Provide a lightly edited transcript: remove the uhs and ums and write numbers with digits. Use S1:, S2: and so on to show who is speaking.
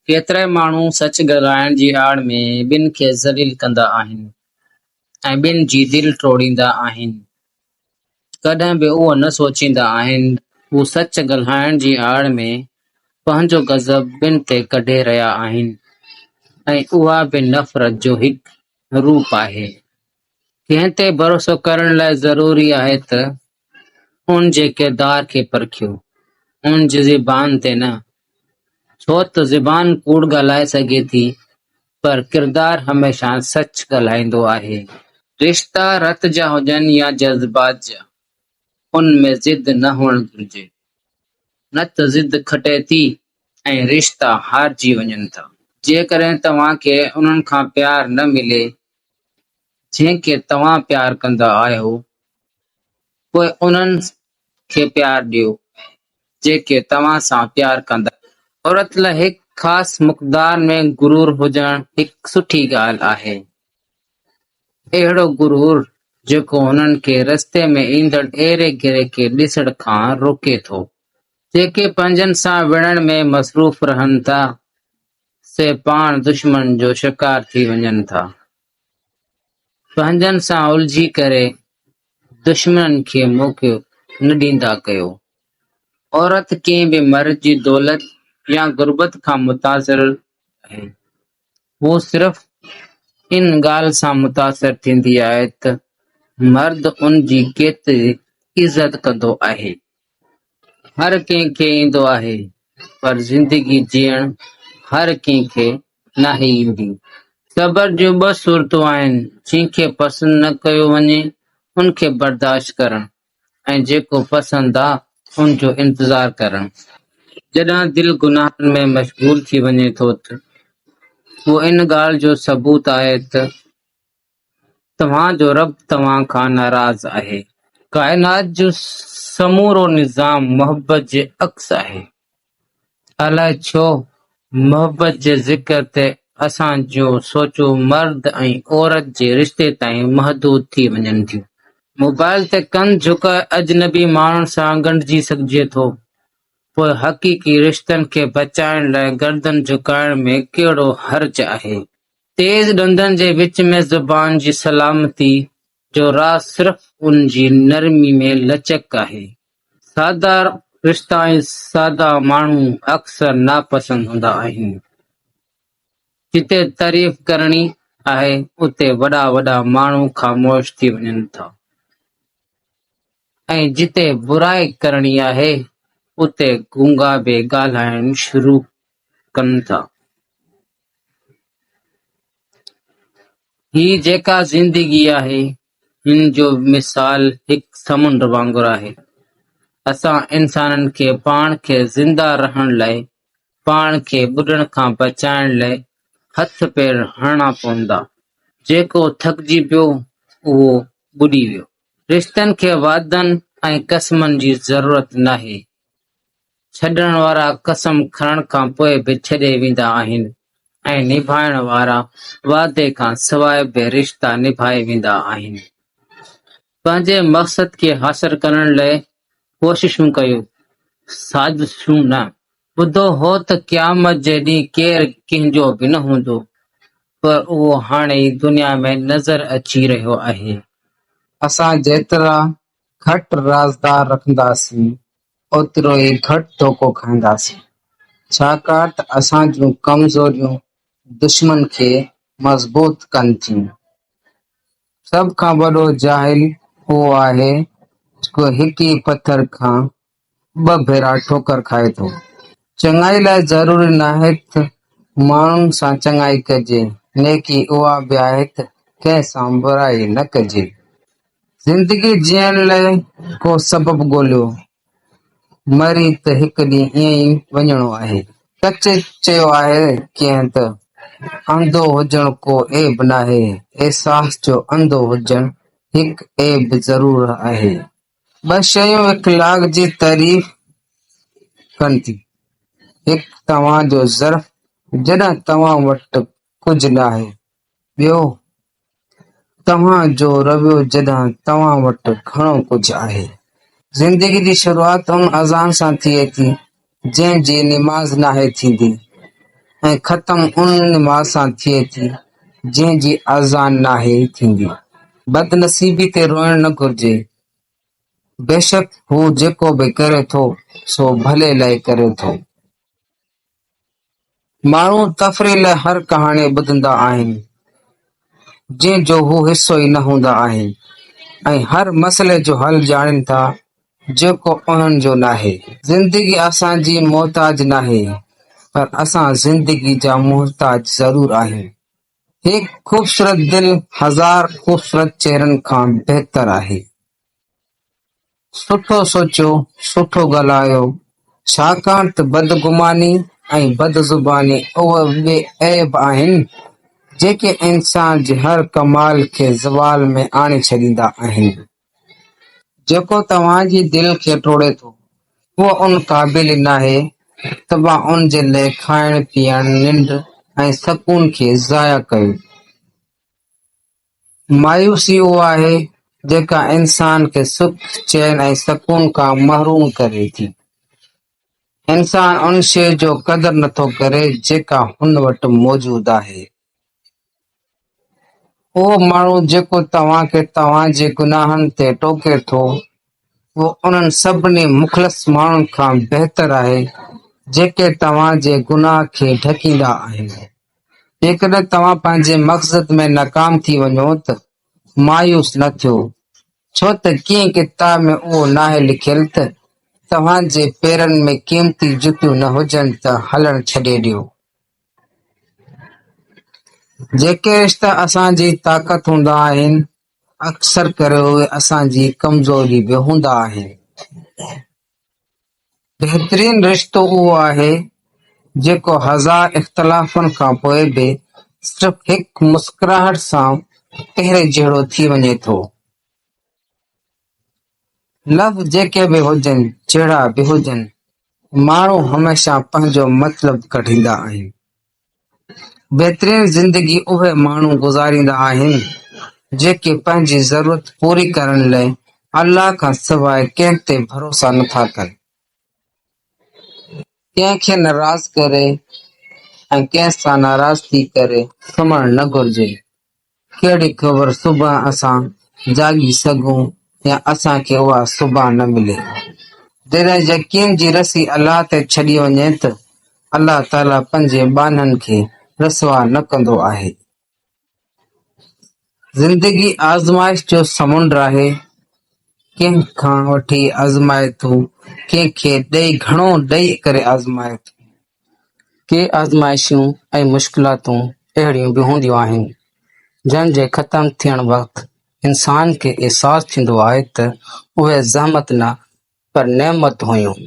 S1: ڪيترائي ماڻهو سچ ڳالهائڻ جي آڙ ۾ ٻين کي ذليل ڪندا آهن ۽ ٻين جي دل ٽوڙيندا آهن. ڪڏهن به اهو نه سوچيندا آهن هو سچ ڳالهائڻ جي آڙ ۾ پنهنجو غضب ٻين تي ڪڍي رهيا آهن ۽ اها به نفرت جو هڪ روپ آهي. ڪنهن تي ڀروسو ڪرڻ لاء ضروري آهي ته ان جي ڪردار کي پرکيو، ان جي زبان تي نه. ڇو ته زبان ڪوڙ ڳالهائي سگهي ٿي پر ڪردار هميشه سچ ڳالهائيندو آهي. رشتا رت جا هجن يا جذبات جا، ان ۾ ضد نه هئڻ گهرجي، نه ته ضد کٽي ٿي ۽ رشتا هارجي وڃن ٿا. جيڪڏهن توهان کي انهن کان پيار نه ملي، جنهن کي توهان پيار ڪندا آهيو، پوء انهن کي پيار ڏيو، جيڪي توهان سان پيار ڪندا آهن. عورت لاء هڪ خاص مقدار ۾ غرور هجڻ هڪ سٺي ڳالهه آهي. اهڙو غرور جيڪو هنن کي رستي ۾ ايندڙ ايري گيري کي ڏسڻ کان روڪي ٿو. جيڪي پنهنجن سان وڙهڻ ۾ مصروف رهن ٿا، سي پاڻ دشمن جو شڪار ٿي وڃن ٿا. پنهنجن سان الجهي ڪري دشمنن کي موقعو نه ڏيندا ڪيو. عورت ڪنهن به مرد جي دولت يا غربت کان متاثر آهي. هوء صرف ان ڳالهه سان متاثر ٿيندي آهي ته مرد ان جي ڪيتري عزت ڪندو آهي. هر ڪنهن کي ايندو آهي پر زندگي جيئڻ هر ڪنهن کي ناهي ايندي. صبر جون ٻه صورتون آهن، جنهن کي پسند نه ڪيو وڃي ان کي برداشت ڪرڻ ۽ جيڪو پسند آ ان جو انتظار ڪرڻ. جڏهن دل گناهن ۾ مشغول ٿي وڃي ٿو ته اهو ان ڳالهه جو ثبوت آهي ته توهان جو رب توهان کان ناراض آهي. ڪائنات جو سمورو نظام محبت جي عڪس آهي. الائي ڇو محبت جي ذڪر تي اسان جون سوچون مرد ۽ عورت جي رشتي تائين محدود ٿي وڃن ٿيون. موبائل تي ڪنڌ جهڪائي اجنبي ماڻهن سان ڳنڍجي سگهجي ٿو، پوء حقيقي رشتن کي بچائڻ لاء گردن جهڪائڻ ۾ ڪهڙو حرج آهي؟ تيز ڏندن جي وچ ۾ زبان جي سلامتي جو راز صرف ان جي نرمي ۾ لچڪ آهي. سادا رشتا ۽ سادا ماڻهو اڪثر ناپسند هوندا آهن. جتي تعريف ڪرڻي آهي، اتي وڏا وڏا ماڻهو خاموش ٿي وڃن ٿا ۽ جتي برائي ڪرڻي آهي، اتي گونگا به ڳالهائڻ شروع ڪن ٿا. هي جيڪا زندگي آهي، هن جو مثال هڪ سمنڊ وانگر آهي. اسان انسانن کي پاڻ کي زنده رهڻ لاء، پاڻ کي ٻڏڻ کان بچائڻ لاء هٿ پير هڻڻا پوندا. جيڪو ٿڪجي پيو، اهو ٻڏي ويو. رشتن کي وعدن ۽ قسمن جي ضرورت ناهي. ڇڏڻ وارا قسم کڻڻ کان پوء به ڇڏي ويندا آهن ۽ نڀائڻ وارا وعدي کان سواء به رشتا نڀائي ويندا آهن. پنهنجي مقصد کي حاصل ڪرڻ لاء ڪوششون ڪيو، سازشون نه. ٻڌو هو ته قيامت جي ڏينهن ڪير ڪنهن جو به نه هوندو، پر اهو هاڻي ئي دنيا ۾ نظر اچي رهيو آهي.
S2: اسان جيترا گهٽ رازدار رکنداسين، اوترو ئي گهٽ ڌوڪو کائينداسين، ڇاڪاڻ ته اسان جون ڪمزوريون دشمن کي مضبوط ڪن ٿيون. سڀ کان وڏو جاهل اهو آهي جيڪو هڪ ئي پٿر کان ٻه ڀيرا ٺوڪر کائي ٿو. چڱائي لاء ضروري ناهي ته ماڻهن سان چڱائي ڪجي، نيڪي اها به آهي ته ڪنهن سان برائي نه ڪجي. زندگي جيئڻ لاء ڪو سبب ڳوليو، مري ته هڪ ڏينهن ائين ئي وڃڻو آهي. سچ چيو آهي ڪنهن ته انڌو هجڻ ڪو عيب ناهي، احساس جو انڌو هجڻ هڪ عيب ضرور آهي. ٻه شيون اخلاق جي تعريف ڪن ٿيون، هڪ توهان جو ظرف جڏهن توهان وٽ ڪجهه ناهي، ٻيو توهان جو رويو جڏهن توهان وٽ گهڻو ڪجهه آهي. زندگي جي شروعات ان اذان سان ٿئي ٿي، جنهن جي نماز ناهي ٿيندي. ۽ ختم ان نماز سان ٿئي ٿي جنهن جي اذان ناهي ٿيندي. بدنصيبي تي روئڻ نه گهرجي، بيشڪ هو جيڪو به ڪري ٿو سو ڀلي لاء ڪري ٿو. ماڻهو تفريح لاء هر ڪهاڻي ٻڌندا آهن، جنهن جو هو حصو ئي نه هوندا آهن ۽ هر مسئلي جو حل ڄاڻين ٿا جيڪو انهن جو ناهي. زندگي اسان جي محتاج ناهي، پر اسان زندگي جا محتاج ضرور آهيون. هڪ خوبصورت دل هزار خوبصورت چهرن کان بهتر آهي. سٺو سوچيو، سٺو ڳالهايو، ڇاڪاڻ ته بدگماني ۽ بدزباني اهي ٻه عيب آهن، جيڪي انسان جي هر ڪمال کي زوال ۾ آڻي ڇڏيندا آهن. جيڪو توهان جي دل کي ٽوڙي ٿو، اهو ان قابل ئي ناهي ته توهان ان جي لاء کائڻ پيئڻ، ننڊ ۽ سڪون کي ضايع ڪيو. مايوسي اها آهي جيڪا انسان کي سک، چين ۽ سڪون کان محروم ڪري ٿي. انسان ان شيء جو قدر نٿو ڪري جيڪا هن وٽ موجود آهي. اهو ماڻهو جيڪو توهان کي توهان جي گناهن تي ٽوڪي ٿو، اهو انهن سڀني مخلص ماڻهن کان بهتر آهي جيڪي توهان جي گناهه کي ڍڪيندا آهن. جيڪڏهن توهان پنهنجي مقصد ۾ ناڪام ٿي وڃو ته مايوس نه ٿيو، ڇو ته ڪنهن ڪتاب ۾ اهو ناهي لکيل ته توهان جي پيرن ۾ قيمتي جتيون نه هجن ته هلڻ ڇڏي ڏيو. جيڪي رشتا اسان جي طاقت هوندا آهن، اڪثر ڪري اهي اسان جي ڪمزوري به هوندا آهن. بهترين رشتو اهو آهي جيڪو هزار اختلافن کان پوء به صرف هڪ مسڪراهٽ سان پهرين جهڙو ٿي وڃي ٿو. لفظ جيڪي به هجن، جهڙا به هجن، ماڻهو هميشه پنهنجو مطلب ڪڍندا آهن. بهترين زندگي اهي ماڻهو گذاريندا آهن، جيڪي پنهنجي ضرورت پوري ڪرڻ لاء الله کان سواء ڪنهن تي ڀروسا نٿا ڪن. ڪنهن کي ناراض ڪري ۽ ڪنهن سان ناراض ٿي ڪري سمهڻ نه گهرجي. ڪهڙي خبر صبح اسان جاڳي سگهون يا اسان کي اها صبح نه ملي. جڏهن يقين جي رسي الله تي ڇڏي وڃي ته الله تعاليٰ پنهنجي ٻانهن کي رسوا نه ڪندو آهي. زندگي آزمائش جو سمنڊ آهي، ڪنهن کان وٺي آزمائي ٿو، ڪنهن کي ڏئي گهڻو ڏئي ڪري آزمائي ٿو. ڪي آزمائشون ۽ مشڪلاتون اهڙيون به هونديون آهن، جن جي ختم ٿيڻ وقت انسان کي احساس ٿيندو آهي ته اهي زحمت نه پر نعمت هيون.